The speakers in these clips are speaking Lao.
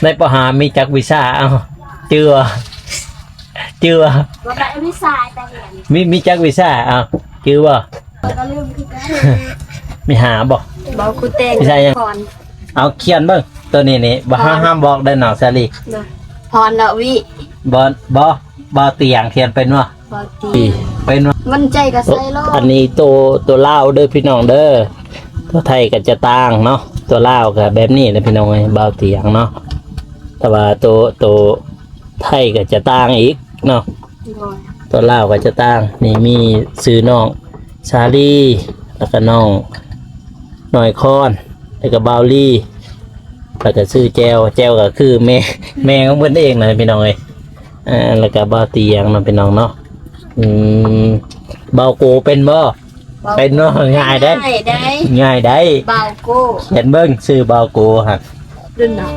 ໃນ ປໍຫ້າ ມີຈັກວິຊາ? ເອົ້າ ຈື່ບໍ່? ຈື່ບໍ່? ບໍ່ໄດ້ວິຊາ ແຕ່ຮຽນ ມີ ມີຈັກວິຊາ? ເອົ້າ ຈື່ບໍ່? ຂ້ອຍກໍລືມຄືກັນ ມີຫ້າບໍ່? ບໍ່ ຄູແຕ່ງ ວິຊາຫຍັງ? ພອນ ເອົາ ຂຽນເບິ່ງ ໂຕນີ້ນີ້ ບໍ່ ພອນ ຫ້າມ ຫ້າມບອກເດີ ນ້ອງສາລີ ໂດຍ ພອນລະວິ ບໍ່ ບໍ່ ບໍ່ຕຽງ ຂຽນເປັນບໍ່? ບໍ່ຕຽງ ເປັນບໍ່? ໝັ້ນໃຈກໍໃສ່ໂລດ ອັນນີ້ໂຕ ໂຕລາວເດີພີ່ນ້ອງເດີ ໂຕໄທກໍຈະຕ່າງເນາະ ໂຕລາວກໍແບບນີ້ແຫຼະພີ່ນ້ອງເອີຍ ບໍ່ຕຽງເນາະ ແຕ່ວ່າໂຕ ໂຕໄທກໍຈະຕ່າງອີກເນາະ ໂຕລາວກໍຈະຕ່າງ ນີ້ມີຊື່ນ້ອງສາລີ ແລ້ວກໍນ້ອງນ້ອຍຄອນ ແລ້ວກໍບ່າວລີ ແລ້ວກໍຊື່ແຈ່ວ ແຈ່ວກໍຄືແມ່ ແມ່ຂອງເພິ່ນເອງນະພີ່ນ້ອງເອີຍ ອ່າ ແລ້ວກໍບ່າວຕຽງເນາະພີ່ນ້ອງເນາະ ອືມ ບ່າວໂກເປັນບໍ່? ເປັນບໍ່? ງ່າຍເດ້ ງ່າຍໄດ໋ ບ່າວໂກ ຂຽນເບິ່ງຊື່ບ່າວໂກຫັ້ນ ເດີນນະ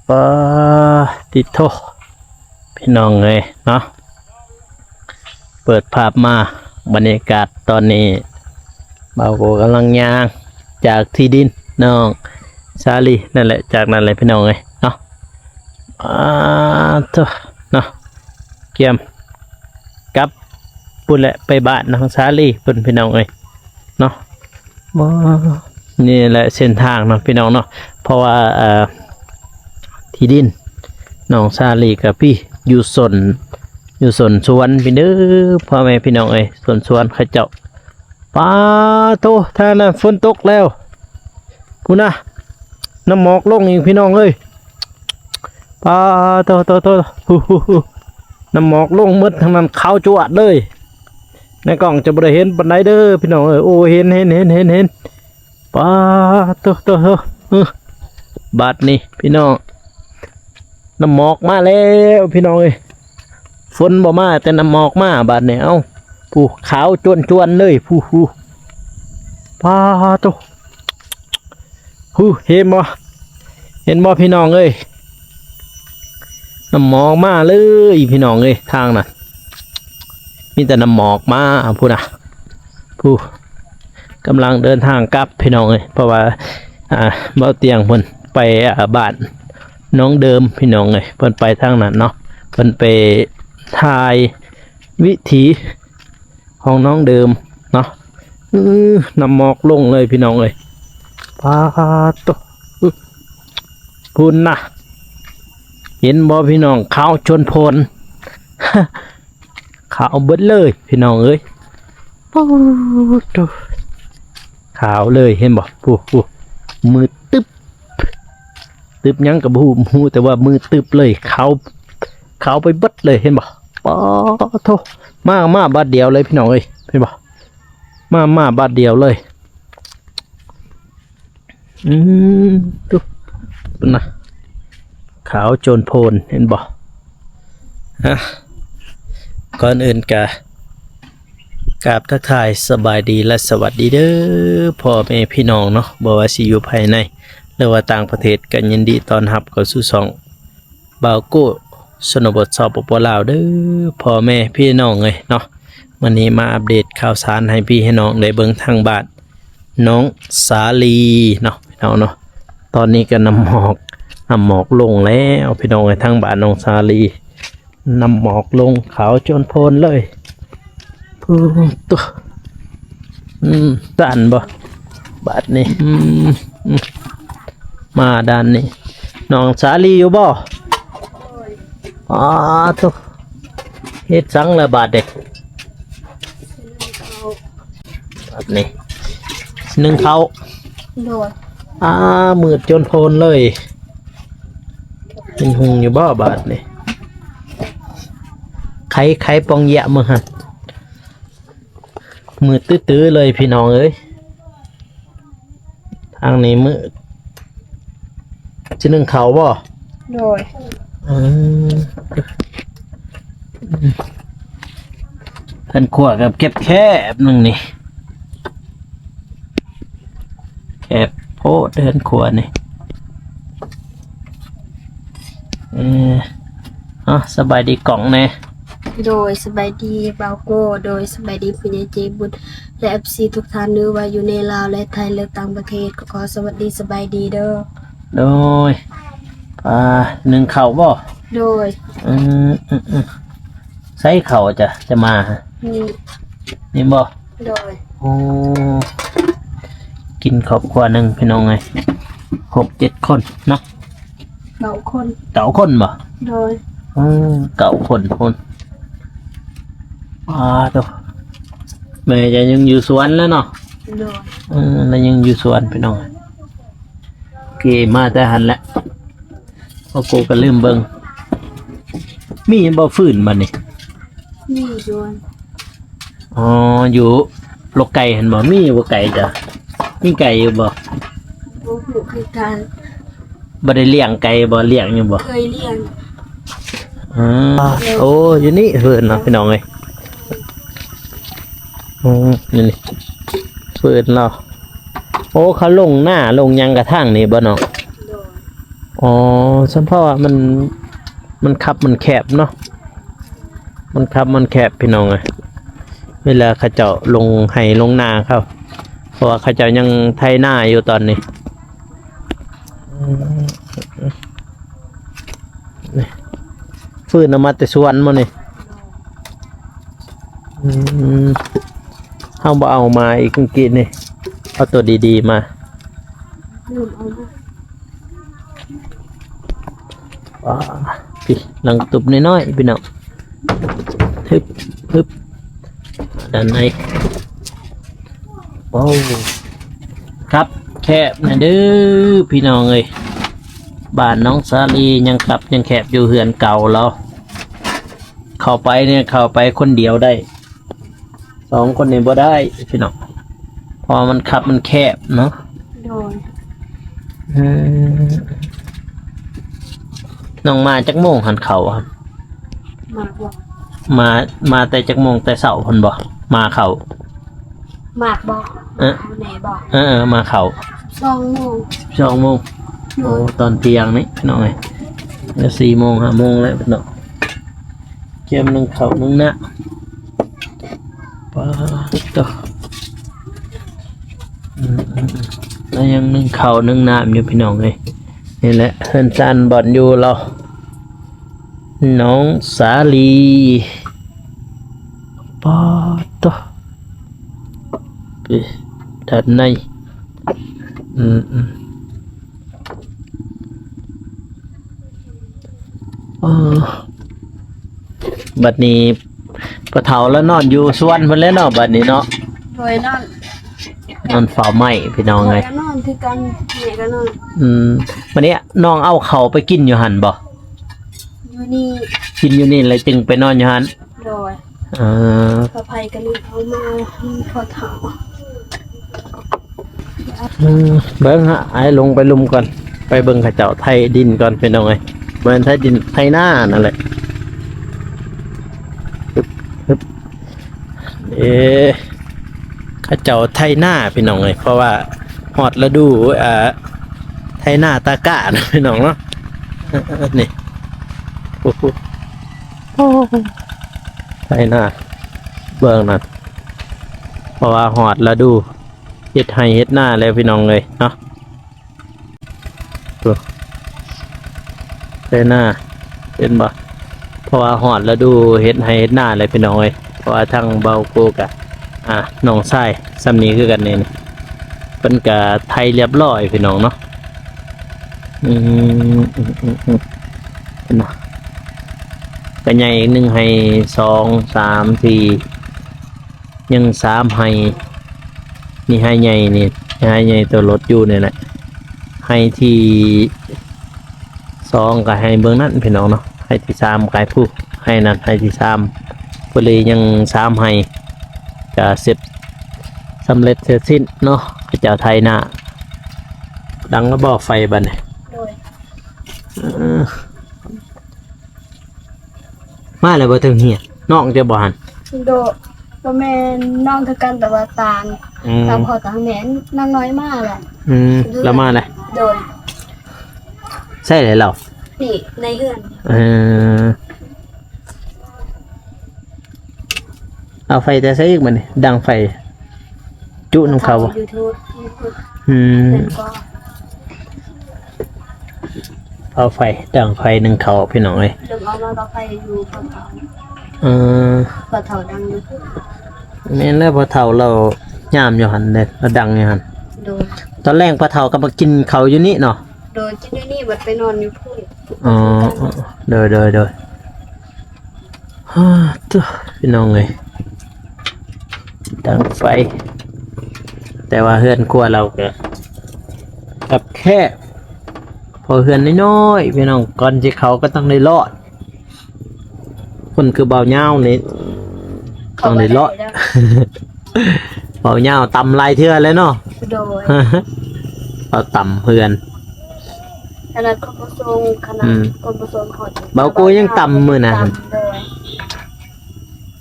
ປາຕິໂທ ພີ່ນ້ອງເອີຍເນາະ ເປີດພາບມາ ບັນຍາກາດຕອນນີ້ ບ່າວໂກກຳລັງຍ່າງຈາກທີ່ດິນນ້ອງສາລີນັ້ນແຫຼະ ຈາກນັ້ນແຫຼະພີ່ນ້ອງເອີຍເນາະ ອາໂທເນາະ ກຽມກັບພຸ້ນແຫຼະ ໄປບ້ານນ້ອງສາລີພຸ້ນພີ່ນ້ອງເອີຍເນາະ. ບໍ່ ນີ້ແຫຼະເສັ້ນທາງເນາະພີ່ນ້ອງເນາະ ເພາະວ່າ ເອີ ທີ່ດິນນ້ອງສາລີກະພີ້ ຢູ່ສົນ ຢູ່ສົນສວນພີ້ເດີ ພໍ່ແມ່ພີ່ນ້ອງເອີຍ ສົນສວນເຂົາເຈົ້າ. ປາໂທ ທ່ານນະ ຝົນຕົກແລ້ວ ພຸ້ນນະ ນ້ຳໝອກລົງອີກພີ່ນ້ອງເອີຍ. ປາໂທ ໂທ ໂທ ຫູ ຫູ ຫູ ນ້ຳໝອກລົງໝົດທັງນັ້ນ ຂາວຈວດເລີຍ. ໃນກ້ອງຈະບໍ່ໄດ້ເຫັນປານໃດເດີພີ່ນ້ອງເອີຍ. ໂອ້ ເຫັນ ເຫັນ ເຫັນ ເຫັນ ເຫັນ. ປາໂທ ໂທ ໂທ ເອີ ບາດນີ້ພີ່ນ້ອງ ນ້ຳໝອກມາແລ້ວພີ່ນ້ອງເອີຍ. ຝົນບໍ່ມາ ແຕ່ນ້ຳໝອກມາບາດນີ້. ເອົ້າ ຜູ້ ຂາວຈວນໆເລີຍ ຜູ້ ຜູ້ ປາໂທ. ຫູ ເຫັນບໍ່ ເຫັນບໍ່ພີ່ນ້ອງເອີຍ. ນ້ຳໝອກມາເລີຍພີ່ນ້ອງເອີຍ. ທາງນັ້ນມີແຕ່ນ້ຳໝອກມາພຸ້ນນະ ຜູ້ ກຳລັງເດີນທາງກັບພີ່ນ້ອງເອີຍ. ເພາະວ່າ ອ່າ ເບົາຕຽງເພິ່ນໄປ ອ່າ ບ້ານໜອງເດີມພີ່ນ້ອງເອີຍ. ເພິ່ນໄປທາງນັ້ນເນາະ ເພິ່ນໄປຖ່າຍວິຖີ ຂອງນ້ອງເດີມເນາະ. ອື ນ້ຳໝອກລົງເລີຍພີ່ນ້ອງເອີຍ. ປາໂທ ພຸ້ນນະ ເຫັນບໍ່ພີ່ນ້ອງ ຂາວຈົນໂພນ ຂາວເບິດເລີຍພີ່ນ້ອງເອີຍ. ໂອ້ໂຕ ຂາວເລີຍ ເຫັນບໍ່ ຜູ້ ຜູ້ ມືດຕຶບ. ຕຶບຫຍັງກໍບໍ່ຮູ້ ຮູ້ແຕ່ວ່າມືດຕຶບເລີຍ ຂາວ ຂາວໄປເບິດເລີຍ ເຫັນບໍ່. ປາໂທ ມາ ມາບາດດຽວເລີຍພີ່ນ້ອງເອີຍ ເຫັນບໍ່. ມາ ມາບາດດຽວເລີຍ. ອືມ ດູ ພຸ້ນນະ ຂາວໂຈນໂພນ ເຫັນບໍ່. ຮະ ກ່ອນອື່ນກະ ກາບທັກທາຍສະບາຍດີ ແລະ ສະຫວັດດີເດີ ພໍ່ແມ່ພີ່ນ້ອງເນາະ ບໍ່ວ່າຊິຢູ່ພາຍໃນ ຫຼືວ່າຕ່າງປະເທດ ກໍຍິນດີຕ້ອນຮັບເຂົ້າສູ່ຊ່ອງບ່າວໂກ້ ຊົນນະບົດ ສປປ ລາວ ເດີ ພໍ່ແມ່ພີ່ນ້ອງເອີຍເນາະ. ມື້ນີ້ມາອັບເດດຂ່າວສານໃຫ້ພີ່ໃຫ້ນ້ອງໄດ້ເບິ່ງທາງບ້ານ ນ້ອງສາລີເນາະ ພີ່ນ້ອງເນາະ. ຕອນນີ້ກໍນ້ຳໝອກ ນ້ຳໝອກລົງແລ້ວພີ່ນ້ອງເອີຍ ທາງບ້ານນ້ອງສາລີ ນ້ຳໝອກລົງຂາວໂຈນໂພນເລີຍ. ໂອ້ໂຕ ອືມ ຕັນບໍ່ບາດນີ້. ອືມ ອືມ ມາດ້ານນີ້ ນ້ອງສາລີຢູ່ບໍ່? ອາໂຕ ເຮັດສັງລະບາດນີ້ ບາດນີ້ ໜຶ້ງເຂົ້າ. ໂດຍ. ອາ ມືດຈົນໂພນເລີຍ ເປັນຫຸງຢູ່ບໍ່ບາດນີ້? ໄຂ ໄຂປ່ອງເຢຍມື້ຫັ້ນ ມືດຕື້ໆເລີຍພີ່ນ້ອງເອີຍ. ທາງນີ້ມື້ ຊິໜຶ້ງເຂົ້າບໍ່? ໂດຍ. ອືມ ເຮືອນຄົວກໍແຄບໆໜຶ່ງນີ້ ແຄບໂພດເຮືອນຄົວນີ້. ເອີ ເນາະ ສະບາຍດີກ້ອງແດ່. ໂດຍ ສະບາຍດີບ່າວໂກ້ ໂດຍ ສະບາຍດີຜູ້ໃຫຍ່ໃຈບຸນ ແລະ ເອັຟຊີ ທຸກທ່ານ ຫຼືວ່າຢູ່ໃນລາວ ແລະ ໄທ ແລະ ຕ່າງປະເທດ ກໍຂໍສະຫວັດດີສະບາຍດີເດີ. ໂດຍ ອ່າ ໜຶ້ງເຂົ້າບໍ່? ໂດຍ ອືມ ອືມ ອືມ ໃສເຂົ້າຈະ ຈະມາ ນີ້ ນີ້ບໍ່? ໂດຍ ໂອ້ ກິນຄອບຄົວໜຶ່ງພີ່ນ້ອງເອີຍ ຫົກເຈັດຄົນເນາະ. ເກົ້າຄົນ ເກົ້າຄົນບໍ່? ໂດຍ ເອີ ເກົ້າຄົນພຸ້ນ. ປາໂທ້ ແມ່ຈະຍັງຢູ່ສວນແຫຼະເນາະ. ໂດຍ ເອີ ລະຍັງຢູ່ສວນພີ່ນ້ອງ. ໂອເຄ ມາແຕ່ຫັ້ນແຫຼະ ພໍ່ໂກກໍລືມເບິ່ງ. ມີບໍ່ຟືນບັດນີ້? ມີຢູ່. ອໍ ຢູ່ລົກໄກ່ຫັ້ນບໍ່? ມີບໍ່ໄກ່ເຈົ້າ? ມີໄກ່ຢູ່ບໍ່? ບໍ່ຮູ້ຄືກັນ. ບໍ່ໄດ້ລ້ຽງໄກ່ບໍ່? ລ້ຽງຢູ່ບໍ່? ເຄີຍລ້ຽງ. ອືມ ໂອ້ ຢູ່ນີ້ເພິ່ນເນາະ ພີ່ນ້ອງເອີຍ. ອືມ ນີ້ ເພິ່ນເນາະ. ໂອ້ ເຂົາລົງນາລົງຫຍັງກະທາງນີ້ບໍ່ນ້ອງ? ໂດຍ ອໍ ສຳເພາະວ່າມັນ ມັນຄັບມັນແຄບເນາະ. ມັນຄັບມັນແຄບພີ່ນ້ອງເອີຍ ເວລາເຂົາເຈົ້າລົງໄຮ່ລົງນາເຂົາ ເພາະວ່າເຂົາເຈົ້າຍັງໄຖນາຢູ່ຕອນນີ້. ອືມ ຟືນເອົາມາແຕ່ສວນບໍ່ນີ້? ອືມ ເຮົາບໍ່ເອົາມາອີກມື້ກີ້ນີ້ ເອົາໂຕດີໆມາ. ລືມເອົາມາ. ອ່າ ພີ້ ຫຼັງຕຸບນ້ອຍໆ ພີ່ນ້ອງ. ຮຶບ ຮຶບ ດ້ານໃນ. ໂອ້ ຄັບແຄບນະເດີ ພີ່ນ້ອງເອີຍ. ບ້ານນ້ອງສາລີຍັງຄັບຍັງແຄບຢູ່ເຮືອນເກົ່າລາວ. ເຂົ້າໄປນີ້ ເຂົ້າໄປຄົນດຽວໄດ້. ສອງຄົນນີ້ບໍ່ໄດ້ພີ່ນ້ອງ ເພາະວ່າມັນຄັບມັນແຄບເນາະ. ໂດຍ ອືມ ນ້ອງມາຈັກໂມງຫັ້ນເຂົ້າຫັ້ນ? ມາບໍ່ ມາ ມາແຕ່ຈັກໂມງ? ແຕ່ເຊົ້າພຸ້ນບໍ່? ມາເຂົ້າ ມາບໍ່? ເອີ ເອົາແນ່ບໍ່? ເອີ ເອີ ມາເຂົ້າ ສອງໂມງ ສອງໂມງ. ໂດຍ ໂອ້ ຕອນທ່ຽງນີ້ພີ່ນ້ອງເອີຍ ແລ້ວສີ່ໂມງ ຫ້າໂມງແລ້ວພີ່ນ້ອງ. ກຽມໜຶ້ງເຂົ້າໜຶ້ງນ້ຳ ປາດໂທ້ ອືມໆໆ ແລ້ວຍັງໜຶ້ງເຂົ້າໜຶ້ງນ້ຳຢູ່ພີ່ນ້ອງເອີຍ. ນີ້ແຫຼະເຮືອນຊານບ່ອນຢູ່ລາວ ນ້ອງສາລີ ປາດໂທ້ ເອີ ດ້ານໃນ ອືມໆ. ເອີ ບັດນີ້ພໍ່ເຖົ້າລະນອນຢູ່ສວນເພິ່ນແຫຼະເນາະ ບັດນີ້ເນາະ. ໂດຍ ນອນ ນອນເຝົ້າໄມ້ພີ່ນ້ອງເອີຍ. ຂ້ອຍກໍນອນຄືກັນ ແມ່ກໍນອນ. ອືມ ບັດນີ້ນ້ອງເອົາເຂົ້າໄປກິນຢູ່ຫັ້ນບໍ່? ຢູ່ນີ້ ກິນຢູ່ນີ້ແລ້ວຈຶ່ງໄປນອນຢູ່ຫັ້ນ. ໂດຍ ເອີ ຂະໄພກໍລືມເອົາມາໃຫ້ພໍ່ເຖົ້າ. ອືມ ເບິ່ງຫາ ອ້າຍລົງໄປລຸ່ມກ່ອນ ໄປເບິ່ງເຂົາເຈົ້າໄຖດິນກ່ອນພີ່ນ້ອງເອີຍ. ບໍ່ແມ່ນໄຖດິນ ໄຖນານັ້ນແຫຼະ. ຮຶບ ຮຶບ ເອ ເຂົາເຈົ້າໄຖນາພີ່ນ້ອງເອີຍ ເພາະວ່າຮອດລະດູ ເອີ ໄຖນາຕາກ້ານະພີ່ນ້ອງເນາະ. ເອີ ເອີ ນີ້ ໂອ້ໂຫ ໄຖນາ ເບິ່ງນັ້ນ ເພາະວ່າຮອດລະດູເຮັດໄຮ່ເຮັດນາແລ້ວພີ່ນ້ອງເອີຍເນາະ. ໂອ້ ໄຖນາ ເຫັນບໍ່? ເພາະວ່າຮອດລະດູເຮັດໄຮ່ເຮັດນາແລ້ວພີ່ນ້ອງເອີຍ. ເພາະວ່າທາງເບົາໂກກະ ອ່າ ນ້ອງຊາຍຊ່ຳນີ້ຄືກັນນີ້ ເພິ່ນກະໄຖລຽບຮ້ອຍພີ່ນ້ອງເນາະ. ອືມ ເຫັນບໍ່? ກະໃຫຍ່ອີກໜຶ່ງໄຮ່ ສອງ ສາມ ສີ່ ຍັງສາມໄຮ່. ນີ້ໄຮ່ໃຫຍ່ນີ້ ໄຮ່ໃຫຍ່ໂຕລົດຢູ່ນີ້ແຫຼະ. ໄຮ່ທີສອງກໍໄຮ່ເບື້ອງນັ້ນພີ່ນ້ອງເນາະ. ໄຮ່ທີສາມກໍໄຮ່ ຜູ້ ໄຮ່ນັ້ນໄຮ່ທີສາມ. ພໍດີຍັງສາມໄຮ່ ກະເສັດສຳເລັດເສັດສິ້ນເນາະ. ເຂົາເຈົ້າໄຖນາ. ດັງແລ້ວບໍ່ໄຟບັດນີ້? ໂດຍ ເອີ ມາແລ້ວບໍ່ເທິງເຮືອນ? ນ້ອງເຈົ້າບໍ່ຫັ້ນ? ໂດຍ ບໍ່ແມ່ນນ້ອງຄືກັນ ແຕ່ວ່າຕ່າງ ອືມ ຕ່າງພໍ່ຕ່າງແມ່. ນາງນ້ອຍມາແລ້ວ. ອືມ ລາວມາແລ້ວ. ໂດຍ ໃສແລ້ວລາວ? ນີ້ໃນເຮືອນ. ເອີ ເອົາໄຟແຕ່ໃສອີກບັດນີ້? ດັງໄຟຈຸນຳເຂົາບໍ່? ເຂົາຢູ່ເທິງ ອືມ ເພິ່ນກໍ ເອົາໄຟ ດັງໄຟໜຶ້ງເຂົ້າ ພີ່ນ້ອງເອີຍ. ເລີ່ມເອົາມາກໍໄຟຢູ່ພວກເຂົາ ເອີ ພໍ່ເຖົ້າດັງຢູ່ພຸ້ນ. ແມ່ນແລ້ວ ພໍ່ເຖົ້າລາວຍາມຢູ່ຫັ້ນເດ້ ລາວດັງຢູ່ຫັ້ນ. ໂດຍ. ຕອນແລງພໍ່ເຖົ້າກໍມາກິນເຂົ້າຢູ່ນີ້ເນາະ? ໂດຍ ກິນຢູ່ນີ້ ບັດໄປນອນຢູ່ພຸ້ນ. ອໍ ໂດຍ ໂດຍ ໂດຍ. ຮາ ໂທ້ ພີ່ນ້ອງເອີຍ ດັງໄຟ ແຕ່ວ່າເຮືອນຄົວລາວກໍຄັບແຄບ ເພາະເຮືອນນ້ອຍໆ ພີ່ນ້ອງ ກ່ອນຊິເຂົ້າກໍຕ້ອງໄດ້ລອດ. ຄົນຄືເບົາຍາວນີ້ຕ້ອງໄດ້ລອດ ເຂົ້າບໍ່ໄດ້ແລ້ວ. ເບົາຍາວຕ່ຳຫຼາຍເທື່ອແລ້ວເນາະ. ໂດຍ. ເບົາຕ່ຳເຮືອນ ຂະໜາດຄົນບໍ່ສົ່ງ ຂະໜາດ ອືມ ຄົນບໍ່ສົ່ງເຂົາ ເບົາໂກຍັງຕ່ຳມື້ນະ. ໂດຍ.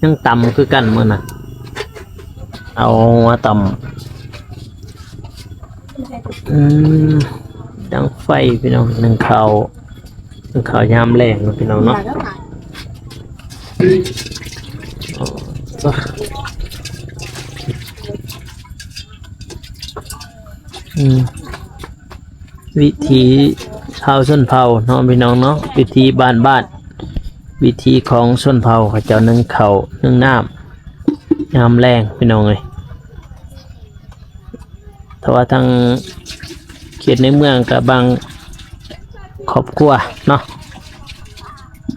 ຍັງຕ່ຳຄືກັນມື້ນະ ເອົາມາຕ່ຳ. ອືມ ດັງໄຟ ພີ່ນ້ອງ ໜຶ້ງເຂົ້າ ໜຶ້ງເຂົ້າຍາມແລງເນາະ ພີ່ນ້ອງເນາະ. ອືມ ວິຖີຊາວຊົນເຜົ່າເນາະ ພີ່ນ້ອງເນາະ ວິຖີບ້ານໆ ວິຖີຂອງຊົນເຜົ່າເຂົາເຈົ້າ ໜຶ້ງເຂົ້າ ໜຶ້ງນ້ຳ ຍາມແລງ ພີ່ນ້ອງເອີຍ. ແຕ່ວ່າທາງເຂດໃນເມືອງກໍບາງຄອບຄົວເນາະ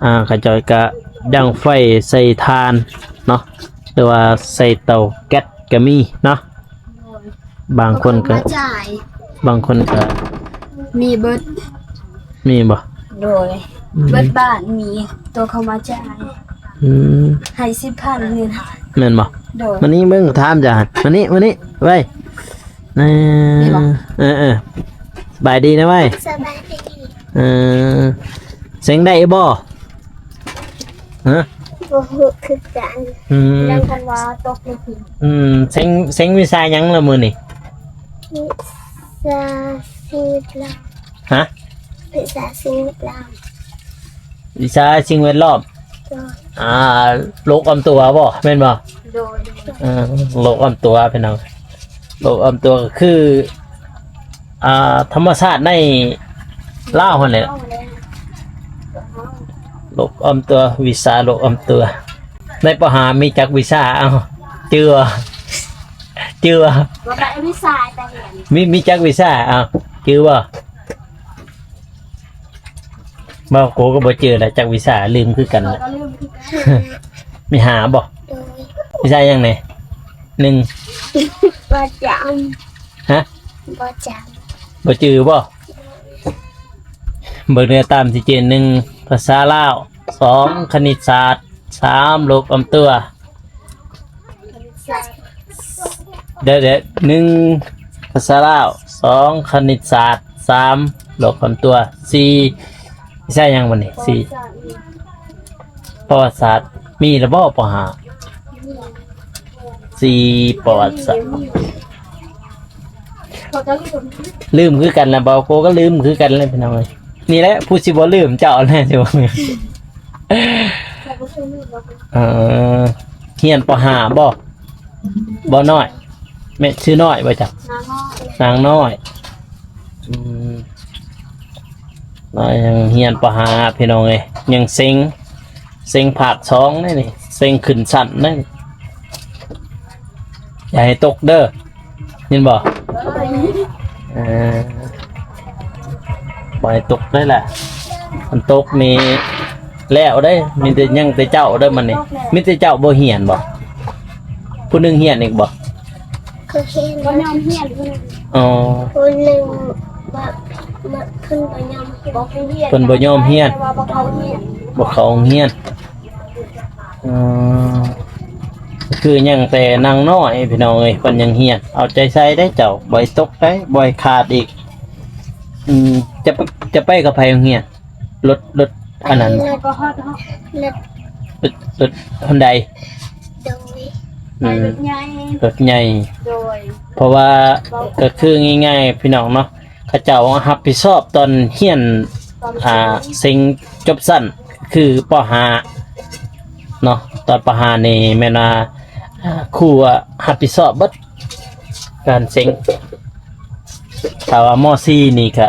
ອ່າ ເຂົາເຈົ້າກໍດັງໄຟໃສ່ຖ່ານເນາະ ຫຼືວ່າໃສ່ເຕົາແກັສກໍມີເນາະ. ບາງຄົນກໍ ເຂົາເຈົ້າ ບາງຄົນກໍມີເບິດ. ມີບໍ່? ໂດຍ. ອືມ ເບິດບ້ານມີ ໂຕເຂົາມາຈ່າຍ. ອືມ ໃຫ້ສິບພັນເງິນ. ແມ່ນບໍ່? ໂດຍ. ມານີ້ເບິ່ງ ຖາມຈ້າ ມານີ້ ມານີ້ ໄວ ເອີ ເອີ ເອີ ສະບາຍດີນະໄວ. ສະບາຍດີ. ເອີ ເສັງໄດ້ບໍ່? ຮະ? ບໍ່ຮູ້ຄືກັນ. ອືມ ຍັງຄັນວ່າຕົກໃນຫີນ. ອືມ ເສັງ ເສັງວິຊາຫຍັງລະມື້ນີ້? ວິຊາສິ່ງແວດລ້ອມ. ຮະ? ວິຊາສິ່ງແວດລ້ອມ. ວິຊາສິ່ງແວດລ້ອມ. ໂດຍ. ອ່າ ໂລກອ້ອມຕົວບໍ່ ແມ່ນບໍ່? ໂດຍ. ເອີ ໂລກອ້ອມຕົວ ພີ່ນ້ອງ ໂລກອ້ອມຕົວກໍຄື ອ່າ ທຳມະຊາດໃນລາວຫັ້ນແຫຼະ. ໂລກອ້ອມຕົວ ວິຊາໂລກອ້ອມຕົວ. ໃນ ປໍຫ້າ ມີຈັກວິຊາ? ເອົ້າ ຈື່ບໍ່? ຈື່ບໍ່? ບໍ່ໄດ້ວິຊາແຕ່ຮຽນ. ມີ ມີຈັກວິຊາ? ເອົ້າ ຈື່ບໍ່? ເວົ້າໂກກໍບໍ່ຈື່ລະ ຈັກວິຊາ ລືມຄືກັນລະ. ເຂົາກໍລືມຄືກັນ. ມີຫ້າບໍ່? ໂດຍ. ວິຊາຫຍັງແດ່? ໜຶ່ງ ບໍ່ຈຳ. ຮະ? ບໍ່ຈຳ. ບໍ່ຈື່ບໍ່? ເບິ່ງເດີ ຕາມທີ່ເຈນ ໜຶ່ງ ພາສາລາວ, ສອງ ຄະນິດສາດ, ສາມ ໂລກອ້ອມຕົວ. ເດີໆ ໜຶ່ງ ພາສາລາວ, ສອງ ຄະນິດສາດ, ສາມ ໂລກອ້ອມຕົວ, ສີ່ ວິຊາຫຍັງບັດນີ້? ສີ່ ປະຫວັດສາດ. ມີລະບໍ່ ປໍຫ້າ? ສີ່ ປະຫວັດສາດ. ລືມຄືກັນລະ ເບົາໂກກໍລືມຄືກັນແຫຼະ ພີ່ນ້ອງເອີຍ. ນີ້ແຫຼະຜູ້ຊິບໍ່ລືມເຈົ້າແຫຼະ ຊິວ່າ. ເອີ ຮຽນ ປໍຫ້າ ບໍ່? ບໍ່ນ້ອຍ ແມ່ນຊື່ນ້ອຍບໍ່ຈັກ? ນາງນ້ອຍ. ນາງນ້ອຍ. ອືມ ນ້ອຍຍັງຮຽນ ປໍຫ້າ ພີ່ນ້ອງເອີຍ. ຍັງເສັງ ເສັງພາກສອງເດ້ນີ້ ເສັງຂຶ້ນຊັ້ນເດ້. ຢ່າໃຫ້ຕົກເດີ ຍິນບໍ່? ເອີ ບໍ່ໃຫ້ຕົກເລີຍແຫຼະ. ຄັນຕົກນີ້ແລ້ວເດ້. ມີແຕ່ ຍັງແຕ່ເຈົ້າເດີ ມັນນີ້. ມີແຕ່ເຈົ້າບໍ່ຮຽນບໍ່? ຜູ້ໜຶ່ງຮຽນອີກບໍ່? ຄືຮຽນ ບໍ່ຍອມຮຽນ. ອໍ ຜູ້ໜຶ່ງ ບໍ່ ບໍ່ ເພິ່ນບໍ່ຍອມຮຽນ. ບໍ່ຄືຮຽນ ເພິ່ນບໍ່ຍອມຮຽນ ແຕ່ວ່າບໍ່ເຂົ້າຮຽນ ບໍ່ເຂົ້າໂຮງຮຽນ. ອໍ ຄືຍັງແຕ່ນາງນ້ອຍ ພີ່ນ້ອງເອີຍ ເພິ່ນຍັງຮຽນ. ເອົາໃຈໃສ່ເດ້ເຈົ້າ ບໍ່ໃຫ້ຕົກເດ້ ບໍ່ໃຫ້ຂາດອີກ. ອືມ ຈະ ຈະໄປກັບໃຜໂຮງຮຽນ? ລົດ ລົດອັນນັ້ນ ລົດ ລົດ ລົດຮອນໄດ? ໂດຍ. ອືມ ລົດໃຫຍ່ ລົດໃຫຍ່. ໂດຍ. ເພາະວ່າກໍຄືງ່າຍໆ ພີ່ນ້ອງເນາະ ເຂົາເຈົ້າຮັບຜິດຊອບຕອນຮຽນ ອ່າ ເສັງຈົບຊັ້ນ ຄື ປໍຫ້າ ເນາະ. ຕອນ ປໍຫ້າ ນີ້ແມ່ນວ່າ ອ່າ ຄູກໍຮັບຜິດຊອບເບິດການເສັງ. ຖ້າວ່າ ມໍສີ່ ນີ້ກະ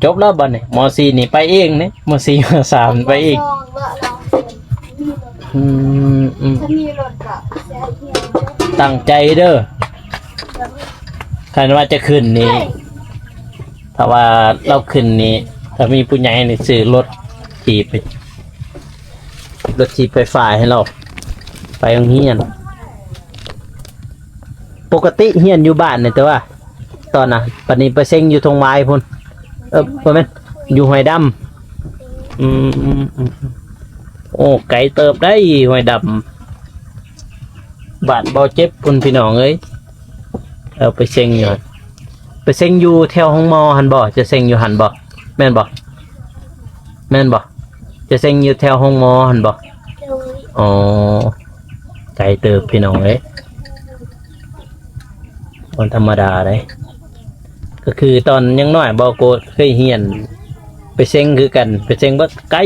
ຈົບແລ້ວບັດນີ້, ມໍສີ່ ນີ້ໄປເອງເດ້, ມໍສີ່ ມໍສາມໄປເອງ. ອືມ ອືມ ຖ້າມີລົດກໍຊິໃຫ້ຮຽນເດີ. ຕັ້ງໃຈເດີ. ຄັນວ່າຈະຂຶ້ນນີ້ ຖ້າວ່າລາວຂຶ້ນນີ້ ຖ້າມີຜູ້ໃຫຍ່ນີ້ ຊື້ລົດຖີບໄປ ລົດຖີບໄຟຟ້າໃຫ້ລາວໄປໂຮງຮຽນ. ປົກກະຕິຮຽນຢູ່ບ້ານນີ້ ແຕ່ວ່າຕອນນະ ບັດນີ້ໄປເສັງຢູ່ທົ່ງວາຍພຸ້ນ. ເອີ ບໍ່ແມ່ນ ຢູ່ຫ້ວຍດຳ. ອືມ ໂອ້ ໄກເຕີບໄດ໋ ຫ້ວຍດຳ ບ້ານບໍ່ເຈັບພຸ້ນ ພີ່ນ້ອງເອີຍ. ເອົາໄປເສັງຢູ່ ໄປເສັງຢູ່ແຖວໂຮງໝໍຫັ້ນບໍ່? ຈະເສັງຢູ່ຫັ້ນບໍ່? ແມ່ນບໍ່? ແມ່ນບໍ່? ຈະເສັງຢູ່ແຖວໂຮງໝໍຫັ້ນບໍ່? ໂດຍ. ອໍ ໄກເຕີບພີ່ນ້ອງເອີຍ ບໍ່ທຳມະດາເດ້. ກໍຄືຕອນຍັງນ້ອຍ ບໍ່ໂກດເຄີຍຮຽນໄປເສັງຄືກັນ, ໄປເສັງບັກໄກ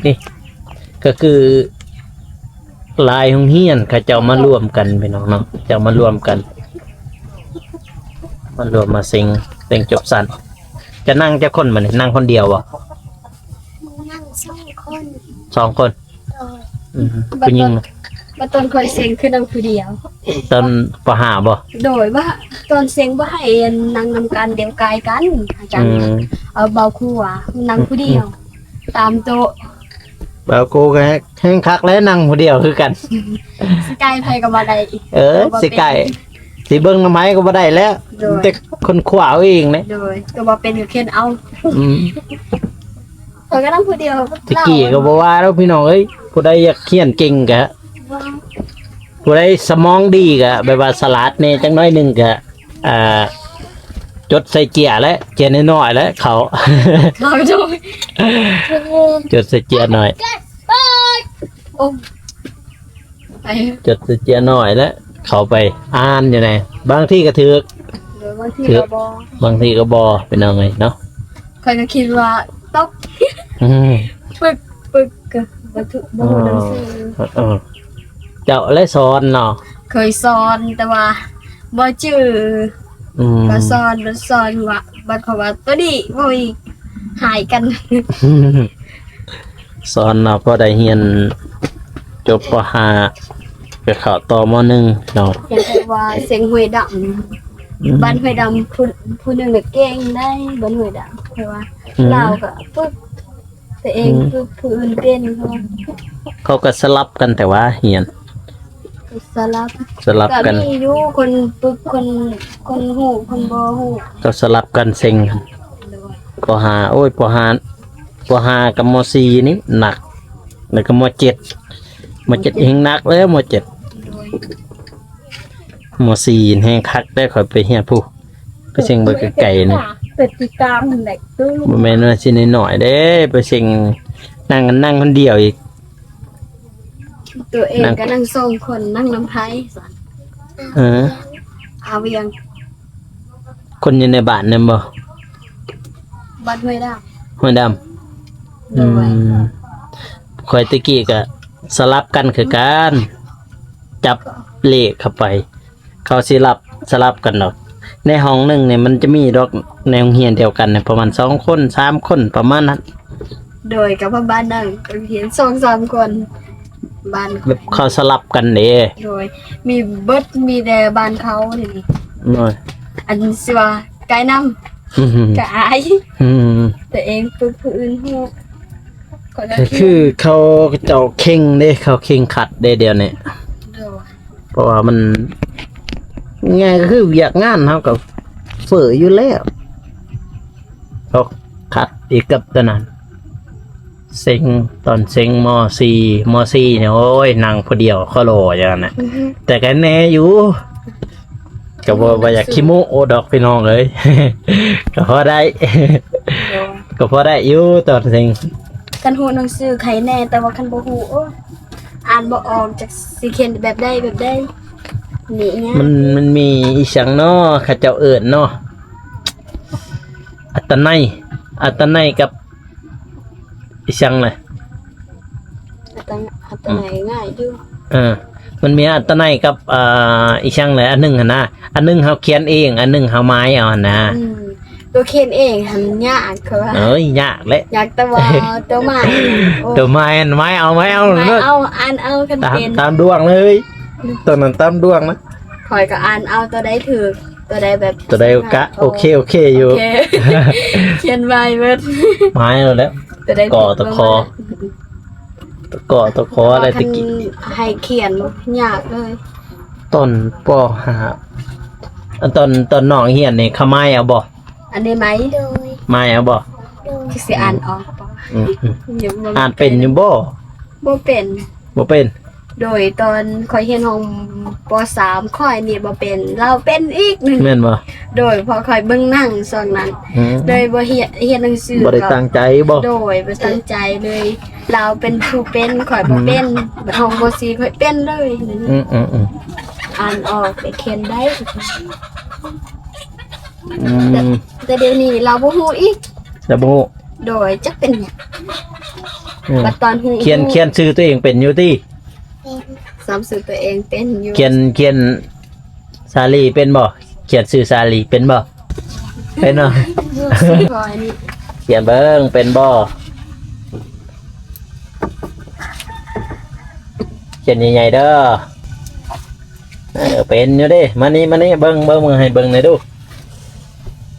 ນີ້ ກໍຄື ຫຼາຍໂຮງຮຽນເຂົາເຈົ້າມາລວມກັນພີ່ນ້ອງເນາະ, ເຈົ້າມາລວມກັນ ມາລວມມາເສັງ ເສັງຈົບຊັ້ນ. ຈະນັ່ງຈັກຄົນບັດນີ້? ນັ່ງຄົນດຽວບໍ່? ນັ່ງສອງຄົນ. ສອງຄົນ? ໂດຍ. ອືມ ຜູ້ຍິງ. ບັດຕອນຂ້ອຍເສັງຄືນັ່ງຜູ້ດຽວ. ຕອນ ປໍຫ້າ ບໍ່? ໂດຍ ວ່າຕອນເສັງບໍ່ໃຫ້ນັ່ງນຳກັນ ດຽວກາຍກັນ ອາຈານ. ອືມ ເອົາ ເບົາຄູວ່ານັ່ງຜູ້ດຽວ ອືມ ຕາມໂຕະ. ເບົາຄູກໍແຮງຄັກແຫຼະ ນັ່ງຜູ້ດຽວຄືກັນ. ຊິກາຍໃຜກໍບໍ່ໄດ້. ເອີ ຊິກາຍ ຊິເບິ່ງນຳໃຜກໍບໍ່ໄດ້ແລ້ວ. ໂດຍ. ແຕ່ຄົ້ນຄວ້າເອົາເອງເດ້. ໂດຍ. ກໍບໍ່ເປັນກໍຂຽນເອົາ. ອືມ ຂ້ອຍກໍນັ່ງຜູ້ດຽວ. ແຕ່ກີ້ກໍບໍ່ວ່າດອກພີ່ນ້ອງເອີຍ, ຜູ້ໃດຢາກຮຽນເກັ່ງກະ ຜູ້ໃດສະໝອງດີກະ ແບບວ່າສະຫຼາດແດ່ຈັກໜ້ອຍໜຶ່ງກະ ອ່າ ຈົດໃສ່ເຈ້ຍແຫຼະ ເຈ້ຍນ້ອຍໆແຫຼະ ເຂົາ ເຂົາໂດຍ ຈົດໃສ່ເຈ້ຍນ້ອຍ. ໂອ້ ຈົດໃສ່ເຈ້ຍນ້ອຍແຫຼະ ເຂົ້າໄປອ່ານຢູ່ໃນ ບາງທີກໍຖືກ ໂດຍ ບາງທີກໍບໍ່ ບາງທີກໍບໍ່ ພີ່ນ້ອງເອີຍເນາະ. ຂ້ອຍກໍຄິດວ່າຕົກ ອືມ ປຶກ ປຶກ ກໍບໍ່ຖືກ ບໍ່ຮູ້ໜັງສື. ເອີ ເຈົ້າແລະສອນເນາະ. ເຄີຍສອນ ແຕ່ວ່າບໍ່ຈື່. ອືມ ກໍສອນ ສອນວ່າ ບັດເຂົາວ່າໂຕນີ້ ໂອ້ຍ ຫາຍກັນ. ສອນເນາະ ພໍໄດ້ຮຽນຈົບ ປໍຫ້າ ໄປເຂົ້າຕໍ່ ມໍໜຶ່ງເນາະ. ເຫັນແຕ່ວ່າເສັງຫ້ວຍດຳ ອືມ ບ້ານຫ້ວຍດຳ ຜູ້ ຜູ້ໜຶ່ງກໍເກັ່ງໄດ໋ ບ້ານຫ້ວຍດຳ ເພາະວ່າ ອືມ ລາວກໍຝຶກ ຕົວເອງ ອືມ ຄືຜູ້ອື່ນເປັນ ເຂົາກໍສະຫຼັບກັນແຕ່ວ່າຮຽນ ສະຫຼັບ ສະຫຼັບກັນ ກໍມີຢູ່ຄົນຝຶກ ຄົນ ຄົນຮູ້ ຄົນບໍ່ຮູ້ ກໍສະຫຼັບກັນເສັງ. ໂດຍ ປໍຫ້າ ໂອ້ຍ ປໍຫ້າ ປໍຫ້າກັບ ມໍສີ່ ນີ້ໜັກ ແລ້ວກໍ ມໍເຈັດ ມໍເຈັດແຮງໜັກແລ້ວ ມໍເຈັດ. ໂດຍ ມໍສີ່ແຮງຄັກແລ້ວ ຂ້ອຍໄປຮຽນພຸ້ນ ໄປເສັງເບິ່ງໄກໆນີ້ ເປັນຕິດຕາມຫັ້ນແຫຼະ. ບໍ່ແມ່ນວ່າຊິນ້ອຍໆເດ້ ໄປເສັງ ນັ່ງ ນັ່ງຄົນດຽວອີກ ຕົວເອງກໍນັ່ງສອງຄົນ ນັ່ງນຳໃຜຊັ້ນ? ເອີ ອາວຽງ ຄົນຢູ່ໃນບ້ານນັ້ນບໍ່? ບ້ານຫ້ວຍດຳ ຫ້ວຍດຳ. ໂດຍ ອືມ ຂ້ອຍແຕ່ກີ້ກໍສະຫຼັບກັນຄືກັນ ຈັບເລກເຂົ້າໄປ ເຂົາຊິລັບ ສະຫຼັບກັນດອກ. ໃນຫ້ອງໜຶ່ງນີ້ມັນຈະມີດອກ ໃນໂຮງຮຽນດຽວກັນນີ້ປະມານສອງຄົນ ສາມຄົນ ປະມານນັ້ນ. ໂດຍ ກໍປະມານນັ້ນ ໂຮງຮຽນສອງສາມຄົນ ບ້ານ ແບບເຂົາສະຫຼັບກັນເດ້. ໂດຍ ມີເບິດ ມີແຕ່ບ້ານເຂົານີ້. ໂດຍ ອັນຊິວ່າກາຍນຳ ອືມ ກະອາຍ ອືມ ຕົວເອງຝຶກຜູ້ອື່ນຮູ້ ກໍຄືເຂົາເຈົ້າເຄັ່ງເດ້ ເຂົາເຄັ່ງຄັດເດ້ດຽວນີ້. ໂດຍ ເພາະວ່າມັນ ງ່າຍກໍຄືວຽກງານເຮົາກໍເຟີ້ຢູ່ແລ້ວ ເຮົາຂັດອີກກັບຕົວນັ້ນ ເສັງ ຕອນເສັງ ມໍສີ່ ມໍສີ່ນີ້ ໂອ້ຍ ນັ່ງຜູ້ດຽວ ໂຄໂລ ຢ່າງນັ້ນນະ. ອືຮຶ ແຕ່ກໍແນ່ຢູ່ ກໍບໍ່ ບໍ່ຢາກຂີ້ໂມ້ດອກພີ່ນ້ອງເອີຍ ກໍພໍໄດ້ ໂດຍ ກໍພໍໄດ້ຢູ່ຕອນເສັງ. ຄັນຮູ້ໜັງສືໄຄແນ່ ແຕ່ວ່າຄັນບໍ່ຮູ້ ໂອ້ຍ ອ່ານບໍ່ອອກ ຈັກຊິຂຽນແບບໃດແບບໃດ ນີ້ຍາກ. ມັນ ມັນມີອີ່ຫຍັງເນາະ ເຂົາເຈົ້າເອີ້ນເນາະ ອັດຕະໄນ ອັດຕະໄນກັບອີ່ຫຍັງນະ ອັດຕະ ອັດຕະໄນ ອືມ ງ່າຍຢູ່. ເອີ ມັນມີອັດຕະໄນກັບ ອ່າ ອີ່ຫຍັງແຫຼະ ອັນໜຶ່ງຫັ້ນນະ ອັນໜຶ່ງເຮົາຂຽນເອງ ອັນໜຶ່ງເຮົາໝາຍເອົາຫັ້ນນະ. ອືມ ຕົວຂຽນເອງຫັ້ນມັນຍາກ ເຂົາວ່າ. ເອີຍ ຍາກແຫຼະ ຍາກແຕ່ວ່າຕົວໝາຍ. ໂອ້ ຕົວໝາຍຫັ້ນໝາຍເອົາ ໝາຍເອົາ ໝາຍເອົາ ເນາະ ອ່ານເອົາ ຄັນເປັນ ຕາມດວງເລີຍ. ອືມ ຕອນນັ້ນຕາມດວງນະ ຂ້ອຍກໍອ່ານເອົາຕົວໃດຖືກ ຕົວໃດແບບ ຕົວໃດກະ ໂອເຄ ໂອເຄຢູ່ ໂອເຄ ຂຽນໄວເບິດ ໝາຍເອົາແລ້ວ ຕົວໃດ ກໍຕະຂໍ ກໍຕະຂໍ ແຕ່ວ່າ ອະໄລຕະກີ້ ຄັນໃຫ້ຂຽນຍາກເລີຍ. ຕອນ ປໍຫ້າ ອັນຕອນ ຕອນນ້ອງຮຽນນີ້ ເຂົາໝາຍເອົາບໍ່? ອັນນີ້ໄໝ? ໂດຍ ໝາຍເອົາບໍ່? ໂດຍ ຊິອ່ານອອກບໍ່? ອືມໆ ຍັງບໍ່ ອ່ານເປັນຢູ່ບໍ່? ບໍ່ເປັນ ບໍ່ເປັນ. ໂດຍ ຕອນຂ້ອຍຮຽນຫ້ອງ ປໍສາມ ຂ້ອຍນີ້ບໍ່ເປັນ ລາວເປັນອີກໜຶ່ງ ແມ່ນບໍ່? ໂດຍ ເພາະຂ້ອຍເບິ່ງໜັງຊ່ວງນັ້ນ ອືມ ເລີຍບໍ່ຮຽນ ຮຽນໜັງສື ບໍ່ໄດ້ຕັ້ງໃຈບໍ່? ໂດຍ ບໍ່ຕັ້ງໃຈເລີຍ ລາວເປັນຜູ້ເປັນ ຂ້ອຍບໍ່ເປັນ ອືມ ບັດຫ້ອງ ປໍສີ່ ຂ້ອຍເປັນເລີຍ. ອືມໆໆ ອ່ານອອກ ແຕ່ຂຽນໄດ້. ອືມ ແຕ່ ແຕ່ດຽວນີ້ລາວບໍ່ຮູ້ອີກ ລາວບໍ່ຮູ້. ໂດຍ ຈັກເປັນຫຍັງ. ອືມ ບັດຕອນຮູ້ ຂຽນ ຂຽນຊື່ຕົວເອງເປັນຢູ່ຕິ? ເປັນ ຈຳຊື່ຕົວເອງເປັນຢູ່. ຂຽນ ຂຽນສາລີເປັນບໍ່? ຂຽນຊື່ສາລີເປັນບໍ່? ເປັນບໍ່? ຂຽນເບິ່ງເປັນບໍ່? ຂຽນໃຫຍ່ໆເດີ. ເອີ ເປັນຢູ່ເດ້. ມານີ້ ມານີ້ ເບິ່ງ ເບິ່ງ ເບິ່ງ ໃຫ້ເບິ່ງໜ່ອຍດູ.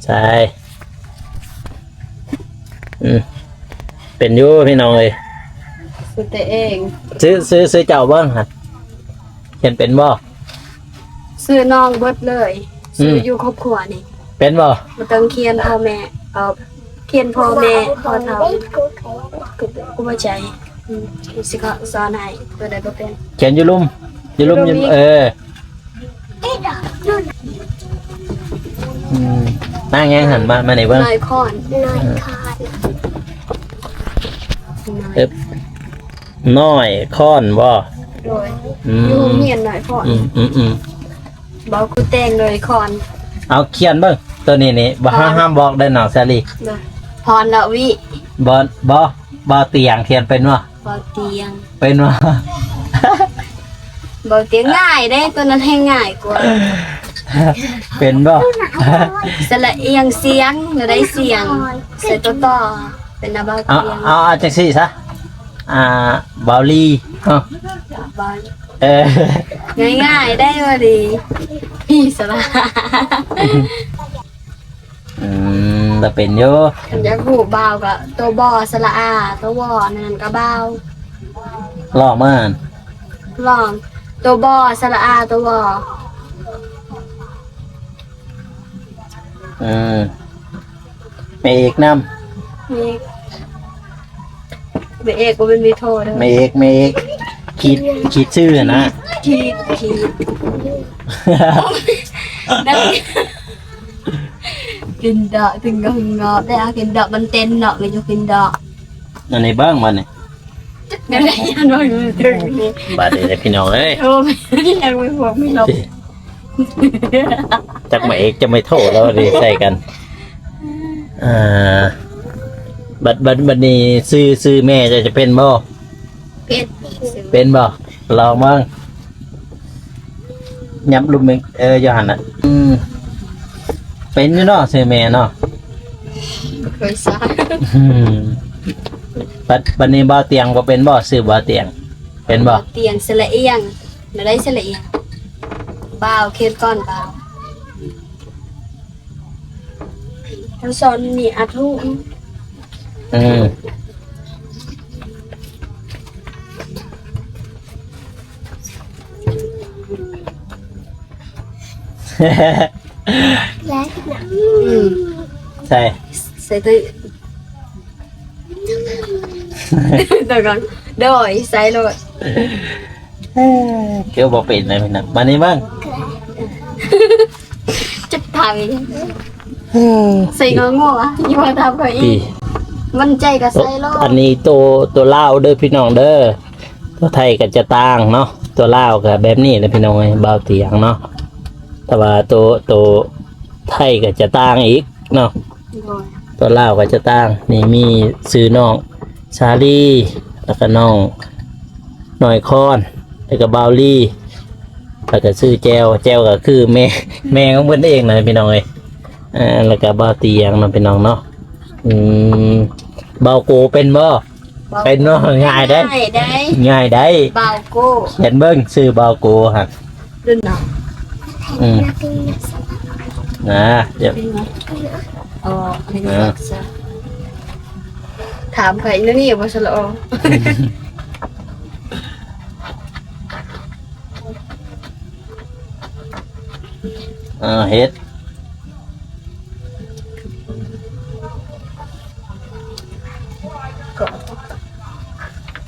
ໃສ່ ອືມ ເປັນຢູ່ພີ່ນ້ອງເອີຍ. ຊື່ຕົວເອງ ຊື່ ຊື່ ຊື່ເຈົ້າເບິ່ງຫັ້ນ ຂຽນເປັນບໍ່? ຊື່ນ້ອງເບິດເລີຍ. ອືມ ຊື່ຢູ່ຄອບຄົວນີ້ ເປັນບໍ່? ບໍ່ຕ້ອງຂຽນພໍ່ແມ່ ເອົາ ຂຽນພໍ່ແມ່ ພໍ່ເຖົ້າ ຫົວໃຈ. ອືມ ຊິຂໍສອນໃຫ້ ຕົວໃດບໍ່ເປັນ ຂຽນຢູ່ລຸ່ມ ຢູ່ລຸ່ມ ຢູ່ ເອີ ອືມ ນາງຫຍັງຫັ້ນ ມາ ມານີ້ເບິ່ງ ນ້ອຍຄ້ອນ ນ້ອຍຄ້ອນ ເອີ ນ້ອຍຄ້ອນບໍ່? ໂດຍ ອືມ ຢູ່ໂຮງຮຽນນ້ອຍຄ້ອນ ອືມໆໆ ເວົ້າຄືແຕ່ງໂດຍຄອນ. ເອົາຂຽນເບິ່ງ ໂຕນີ້ນີ້ ບໍ່ ຫ້າມ ຫ້າມບອກເດີນ້ອງສາລີ. ໂດຍ ພອນລະວິ ບໍ່ ບໍ່ ບໍ່ຕຽງ ຂຽນເປັນບໍ່? ບໍ່ຕຽງ ເປັນບໍ່? ບໍ່ຕຽງ ງ່າຍເດ້ ໂຕນັ້ນແຮງງ່າຍກວ່າ. ເປັນບໍ່? ສະຫຼະອຽງສຽງ ລະໄດ້ສຽງ ໃສ່ໂຕຕໍ່ ເປັນນະ ບໍ່ຕຽງ. ເອົາ ເອົາ ເອົາຈັ່ງຊີ້ຊະ ອ່າ ເບົາລີເນາະ ເບົາ ເອີ ງ່າຍໆ ໄດ້ບໍ່ດີ ມີສະຫຼະ. ອືມ ລະເປັນຢູ່ ຄັນຢາກຮູ້ບ່າວກໍ ໂຕ ບໍ ສະຫຼະອາ ໂຕ ວໍ ອັນນັ້ນກໍບ່າວ. ລອງມາ ລອງ ໂຕ ບໍ ສະຫຼະອາ ໂຕ ວໍ. ອືມ ແມ່ເອກນຳ ແມ່ເອກ ແມ່ເອກ ບໍ່ແມ່ນແມ່ໂທເດີ ແມ່ເອກ ແມ່ເອກ ຂີດ ຂີດຊື່ນະ ຂີດ ຜິດ ກິນດອກ ກິນກໍຫຶງງອບ ແຕ່ກິນດອກມັນເຕັ້ນເນາະ ກໍຢູ່ກິນດອກ. ອັນນີ້ເບິ່ງບັດນີ້ ແນວໃດ ອັນວ່າມັນເຖິງນີ້ ບາດນີ້ແຫຼະພີ່ນ້ອງເອີຍ ໂອ້ຍ ຍັງບໍ່ພວກມີລົບ ຈັກມາເອກ ຈັກມາໂທ ລາວໄດ້ໃສ່ກັນ. ອ່າ ບັດ ບັດ ບັດນີ້ຊື່ ຊື່ແມ່ເຈົ້າຈະເປັນບໍ່? ເປັນ ເປັນບໍ່? ລອງເບິ່ງ ຫຍັບລຸ່ມ ເອີ ຢູ່ຫັ້ນນະ ອືມ ເປັນຢູ່ເນາະ ຊື່ແມ່ເນາະ ເຄີຍສາ ອືມ ບັດ ບັດນີ້ບ່າວຕຽງບໍ່ເປັນບໍ່? ຊື່ບ່າວຕຽງ ເປັນບໍ່? ຕຽງ ສະຫຼະອຽງ ລະໄດ້ສະຫຼະອຽງ ບ່າວ ຂຽນກ່ອນບ່າວ ອັກສອນມີອັດຮູບ ອືມ ອືມ ໃສ່ ໃສ່ ໂດຍ ໃສ່ໂລດ ເອີ ຄືບໍ່ເປັນເລີຍພີ່ນ້ອງ ມານີ້ເບິ່ງ ຈັກຖາມອີກ ເອີ ໃສ່ງໍງົວ ຢ່າມາຖາມຂ້ອຍອີກ ໝັ້ນໃຈກໍໃສ່ໂລດ. ອັນນີ້ໂຕ ໂຕລາວເດີພີ່ນ້ອງເດີ ໂຕໄທກໍຈະຕ່າງເນາະ ໂຕລາວກໍແບບນີ້ແຫຼະພີ່ນ້ອງເອີຍ ບ່າວຕຽງເນາະ ແຕ່ວ່າໂຕ ໂຕໄທກໍຈະຕ່າງອີກເນາະ ໂດຍ ໂຕລາວກໍຈະຕ່າງ ນີ້ມີຊື່ນ້ອງສາລີ ແລ້ວກໍນ້ອງນ້ອຍຄອນ ແລ້ວກໍບ່າວລີ ແລ້ວກໍຊື່ແຈ່ວ ແຈ່ວກໍຄືແມ່ ແມ່ຂອງເພິ່ນເອງນະພີ່ນ້ອງເອີຍ. ເອີ ແລ້ວກໍບ່າວຕຽງເນາະພີ່ນ້ອງເນາະ. ອືມ ບ່າວໂກເປັນບໍ່? ເປັນເນາະ ງ່າຍເດ້ ງ່າຍເດ້ ບ່າວໂກ ຂຽນເບິ່ງຊື່ບ່າວໂກຫັ້ນ ລຸ້ນເນາະ. ອືມ ນະ ເປັນບໍ່? ອໍ ອັນນີ້ ເອີ ຖາມໃຜແນວນີ້ບໍ່? ສະຫຼະອໍ. ເອີ ເຮັດ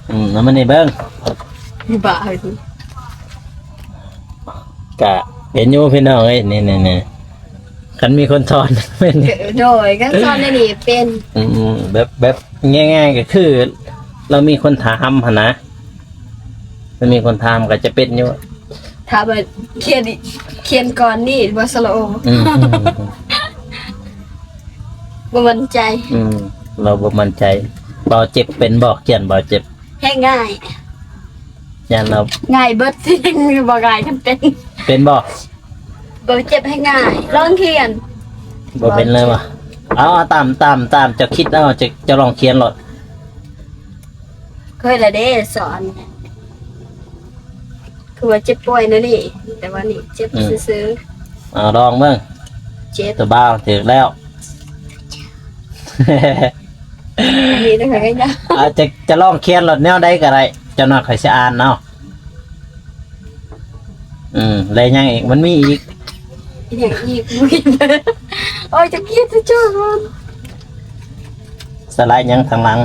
ອືມ ເອົາມານີ້ເບິ່ງ ບາຍ ກະເປັນຢູ່ພີ່ນ້ອງເອີຍ. ນີ້ໆ ຄັນມີຄົນສອນແມ່ນ ໂດຍ ຄັນສອນແນວນີ້ເປັນ ອືມ ແບບ ແບບງ່າຍໆ ກໍຄືລາວມີຄົນຖາມຫັ້ນນະ ມັນມີຄົນຖາມກໍຈະເປັນຢູ່ ຖາມວ່າຂຽນ ຂຽນກ່ອນນີ້ບໍ່? ສະຫຼະໂອ ອືມ ບໍ່ໝັ້ນໃຈ ອືມ ລາວບໍ່ໝັ້ນໃຈ. ເບົາເຈັບເປັນບໍ່? ຂຽນເບົາເຈັບ ແຮງງ່າຍ ຢ້ານລາວ ງ່າຍເບິດ ບໍ່ງ່າຍຄັນເປັນ ເປັນບໍ່? ບໍ່ເຈັບ ແຮງງ່າຍ ລອງຂຽນ ບໍ່ເປັນເລີຍຫວາ? ເອົາ ຕາມ ຕາມ ຕາມເຈົ້າຄິດເອົາ ເຈົ້າ ເຈົ້າລອງຂຽນໂລດ. ເຄີຍລະເດ້ສອນ ຄືວ່າເຈັບປ່ວຍແນວນີ້ ແຕ່ວ່ານີ້ເຈັບ ອືມ ຊື່ໆ. ເອົາລອງເບິ່ງ ເຈັບ ຕົວບ່າວຖືກແລ້ວ ອັນນີ້ນະ ເອີ ຈະ ຈະລອງຂຽນໂລດ ແນວໃດກໍໄດ້ ເຈົ້າໜ້ອຍຂ້ອຍຊິອ່ານເອົາ. ອືມ ແລ້ວຫຍັງອີກ? ມັນມີອີກ ອີຫຍັງອີກ? ໂອ້ຍ ຈະກຽດຈະຈ້ອນ ສະໄລຫຍັງທາງຫຼັງ?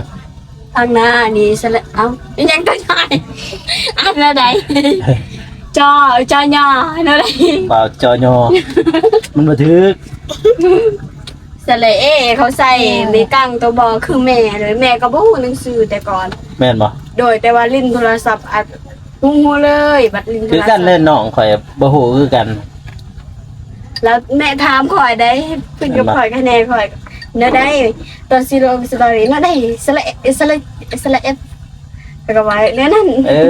ທາງໜ້ານີ້ສະໄລ ເອົ້າ ອີຫຍັງຕົວນ້ອຍ? ອ່ານແນວໃດ? ຈໍ ຈໍຍໍ ແນວໃດ? ເບົາຈໍຍໍ ມັນບໍ່ຖືກ. ສະແລເອ ເຂົາໃສ່ ແມ່ ແມ່ກັງ ຕົວບໍ່ຄືແມ່ເລີຍ ແມ່ກໍບໍ່ຮູ້ໜັງສືແຕ່ກ່ອນ ແມ່ນບໍ່? ໂດຍ ແຕ່ວ່າຫຼິ້ນໂທລະສັບ ອາດຮູ້ເລີຍ ບັດຫຼິ້ນໂທລະສັບ ຄືກັນເລີຍ ນ້ອງຂ້ອຍບໍ່ຮູ້ຄືກັນ ແລ້ວແມ່ຖາມຂ້ອຍໄດ໋ ເພິ່ນກັບ ແມ່ນບໍ່? ຂ້ອຍ ຄະແນນຂ້ອຍ ແນວໃດ? ຕອນຊິລົງສະຕໍຣີ ແນວໃດ? ສະແລ ສະແລ ສະແລເອ ແລ້ວກໍວ່າແນວນັ້ນ ເອີ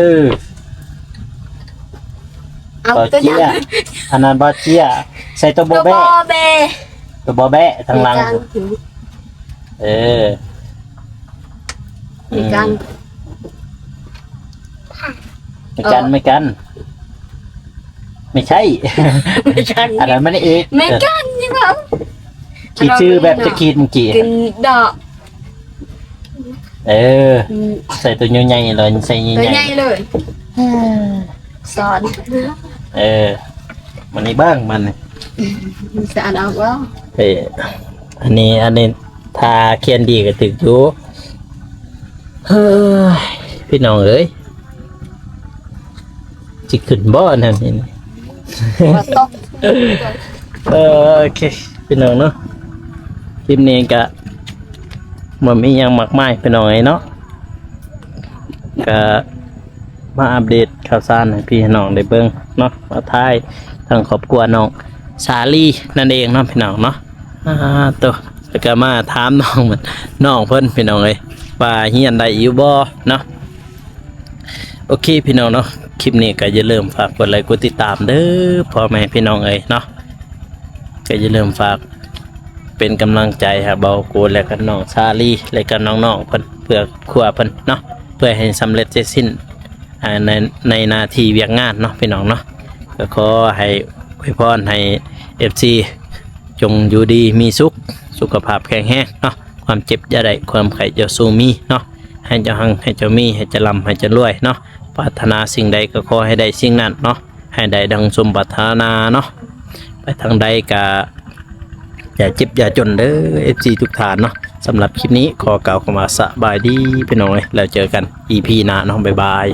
ເອົາ ເບົາເຈ້ຍ ຕົວຢ່າງ ອັນນັ້ນເບົາເຈ້ຍ ໃສ່ຕົວບໍ່ແບ້ ຕົວບໍ່ແບ້ ຕົວບໍ່ແບ້ທາງຫຼັງ ເອີ ເມກັນ ອືມ ເມກັນ ເອີ ເມກັນ ໄມ່ໃຊ່ ເມກັນ ອັນນັ້ນມັນເອກ ເມກັນນີ້ເວົ້າ ຂີດຊື່ແບບຈະຂີດເມື່ອກີ້ ກິນດອກ ເອີ ອືມ ໃສ່ຕົວໃຫຍ່ໆເລີຍ ໃສ່ໃຫຍ່ໆ ຕົວໃຫຍ່ເລີຍ ສອນ ເອີ ມັນນີ້ເບິ່ງມັນນີ້ ສະອານອອກບໍ່? ເອີ ອັນນີ້ ອັນນີ້ ຖ້າຂຽນດີກໍຖືກຢູ່ ເຮີ້ຍ ພີ່ນ້ອງເອີຍ ຊິຂຶ້ນບໍ່ນັ້ນນີ້ ບໍ່ຕົກ ເອີ ໂອເຄ ພີ່ນ້ອງເນາະ ຄລິບນີ້ກະບໍ່ມີຫຍັງມາກມາຍ ພີ່ນ້ອງເອີຍເນາະ ກະມາອັບເດດຂ່າວສານໃຫ້ພີ່ໃຫ້ນ້ອງໄດ້ເບິ່ງເນາະ ມາຖ່າຍທາງຄອບຄົວນ້ອງສາລີນັ້ນເອງເນາະ ພີ່ນ້ອງເນາະ ອາ ໂຕ ແລ້ວກະມາຖາມນ້ອງ ນ້ອງເພິ່ນ ພີ່ນ້ອງເອີຍ ວ່າຮຽນໄດ້ຢູ່ບໍ່ເນາະ. ໂອເຄພີ່ນ້ອງເນາະ ຄລິບນີ້ກໍຢ່າລືມຝາກກົດໄລກົດຕິດຕາມເດີ້ພໍ່ແມ່ພີ່ນ້ອງເອີຍເນາະ ກໍຢ່າລືມຝາກເປັນກຳລັງໃຈໃຫ້ເບົາໂກ ແລະກໍນ້ອງສາລີ ແລະກໍນ້ອງໆເພິ່ນ ເພື່ອຄອບຄົວເພິ່ນເນາະ ເພື່ອໃຫ້ສຳເລັດເສັດສິ້ນ ອ່າ ໃນ ໃນໜ້າທີ່ວຽກງານເນາະ ພີ່ນ້ອງເນາະ ກໍຂໍໃຫ້ອວຍພອນໃຫ້ເອັຟຊີ ຈົ່ງຢູ່ດີມີສຸກ ສຸຂະພາບແຂງແຮງເນາະ ຄວາມເຈັບຢ່າໄດ້ ຄວາມໄຂ້ຢ່າສູ່ມີເນາະ ໃຫ້ເຈົ້າຮັ່ງ ໃຫ້ເຈົ້າມີ ໃຫ້ເຈົ້າລ່ຳ ໃຫ້ເຈົ້າລວຍເນາະ ປາດຖະໜາສິ່ງໃດກໍຂໍໃຫ້ໄດ້ສິ່ງນັ້ນເນາະ ໃຫ້ໄດ້ດັ່ງສົມປາດຖະໜາເນາະ ໄປທາງໃດກໍຢ່າເຈັບຢ່າຈົນເດີ້ ເອັຟຊີ ທຸກທ່ານເນາະ ສຳລັບຄລິບນີ້ຂໍກ່າວຄຳວ່າສະບາຍດີພີ່ນ້ອງເອີຍ ແລ້ວເຈີກັນອີພີໜ້າເນາະ ບາຍບາຍ.